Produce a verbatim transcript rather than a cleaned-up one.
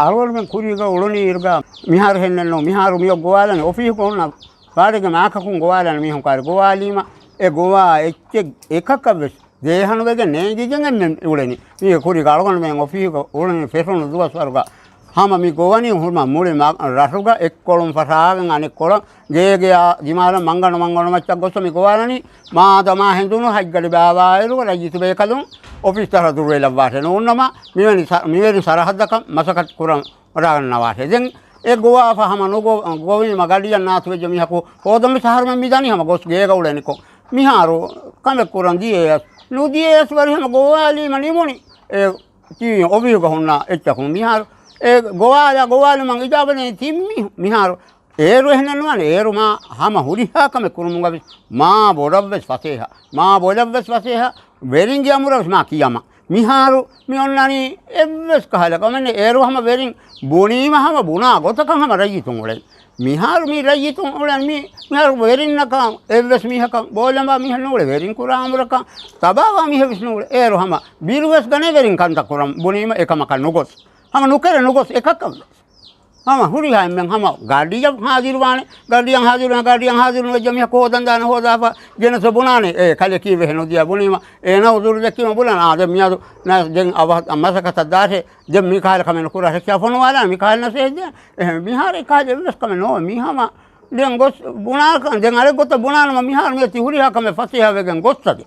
އަޅުގަނޑުމެން ކުރީގަ އުޅުނީ އިރުގަ މިހާރު ހެންނެއްނު. މިހާރު މިއޮ ގޮވާލަނީ އޮފީހުގަ ހުންނަ ފާޑެއްގެ މާކަކުން ގޮވާލަނީ މީހުން ކާރި ގޮވާލީމަ އެ ގޮވާ އެއްޗެއް އެކަކަށް ވެސް ދޭހަނުވެގެން ނޭނގިގެން އެންމެން އުޅެނީ. މީ ކުރީގަ އަޅުގަނޑުމެން އޮފީހުގަ އުޅެނީ ފެށުނު ދުވަސްވަރުގަ ހަމަ މި ގޮވަނީ ހުރުމަ މުޅި މަ-، ރަށުގަ އެއްކޮޅުން ފަށާގެން އަނެއްކޮޅަށް ގޭގެއާ ދިމާލަށް މަންގަނޑު މަންގަނޑު މައްޗަށް ގޮސް މި ގޮވާލަނީ. މާދަމާ ހެނދުނު ހަތްގަޑި ބާވާއިރު ރައްޔިތު ބޭކަލުން އޮފީސް ތަރަ ދުރުވެލައްވާށޭ. ނޫންނަމަ މިވެނި ސަ-، މިވެނި ސަރަހައްދަކަށް މަސައްކަތް ކުރަން ވަޑާގަންނަވާށޭ. ދެން އެ ގޮވާފަ ހަމަ ނުގޮ-، ގޮވީމަ ގަޑިއަށް ނާސްވެއްޖެ މީހަކު ހޯދަން ވެސް އަހަރުމެން މި ދަނީ ހަމަ ގޮސް ގޭގަ އުޅެނިކޮށް. މިހާރު ކަމެއް ކުރަން ދިޔަޔަސް ނުދިޔަޔަސް ވަރި ހަމަ ގޮވާލީމަ ނިމުނީ. އެ ތީ އޮފީހުގަ ހުންނަ އެއްޗަކުން މިހާރު އެ ގޮވާލާ ގޮވާލުމަށް އިޖާބަ ދޭން ތިން މީހުން. މިހާރު އޭރު އެހެނެއް ނުވާނެ. އޭރު މާ ހަމަ ހުރިހާ ކަމެއް ކުރުމުގަ ވެސް މާ ބޮޑަށް ވެސް ފަސޭހަ. މާ ބޮޑަށް ވެސް ފަސޭހަ. ވެރިންގެ އަމުރަށް ވެސް މާ ކިޔަމަ. މިހާރު މި އޮންނަނީ އެއްވެސް ކަހަލަ ކަމެއް ނެތް. އޭރު ހަމަ ވެރިން ބުނީމަ ހަމަ ބުނާ ގޮތަކަށް ހަމަ ރައްޔިތުން އުޅެން. މިހާރު މި ރައްޔިތުން އުޅެން މި، މިހާރު ވެރިންނަކަށް އެއްވެސް މީހަކަށް ބޯލަނބާ މީހެއް ނޫޅެ. ވެރިން ކުރާ އަމުރަކަށް ތަބާވާ މީހެއް ވެސް ނޫޅެ. އޭރު ހަމަ ބިރު ވެސް ގަނޭ ވެރިން ކަންތައް ކުރަން ބުނީމަ އެކަމަކަށް ނުގޮސް. ހަމަ ނުކެރެ ނުގޮސް އެކަކަށް ވެސް. ހަމަ ހުރިހާ އެންމެން ހަމަ ގަޑިއަށް ހާޒިރުވާނެ، ގަޑިއަށް ހާޒިރުވާނެ، ގަޑިއަށް ހާޒިރު ނުވެއްޖެ މީހަކު ހޯދަން ދާނެ، ހޯދާފަ ގެނެސް ބުނާނެ، އޭ ކަލެ ކީއްވެހޭ ނުދިޔަ ބުނީމަ، އޭނަ އުޒުރު ދެއްކީމަ ބުނާނެ، އާ ދެން މިއަދު ނަ-، ދެން އަވަހަށް މަސައްކަތަށް ދާށޭ، ދެން މި ކަހަލަ ކަމެއް ނުކުރާށޭ ކިޔާ ފޮނުވާލާނެ، މި ކަހަލަ ނަސޭހަތް ދޭނެ. އެހެން މިހާރު އެ ކަހަލަ އެއްވެސް ކަމެއް ނޯވޭ. މީ ހަމަ ދެން ގޮސް ބުނާ، ދެން އަނެއް ގޮތަށް ބުނާނަމަ މިހާރު މިއޮތީ ހުރިހާ ކަމެއް ފަސޭހަވެގެން ގޮއްސަދި.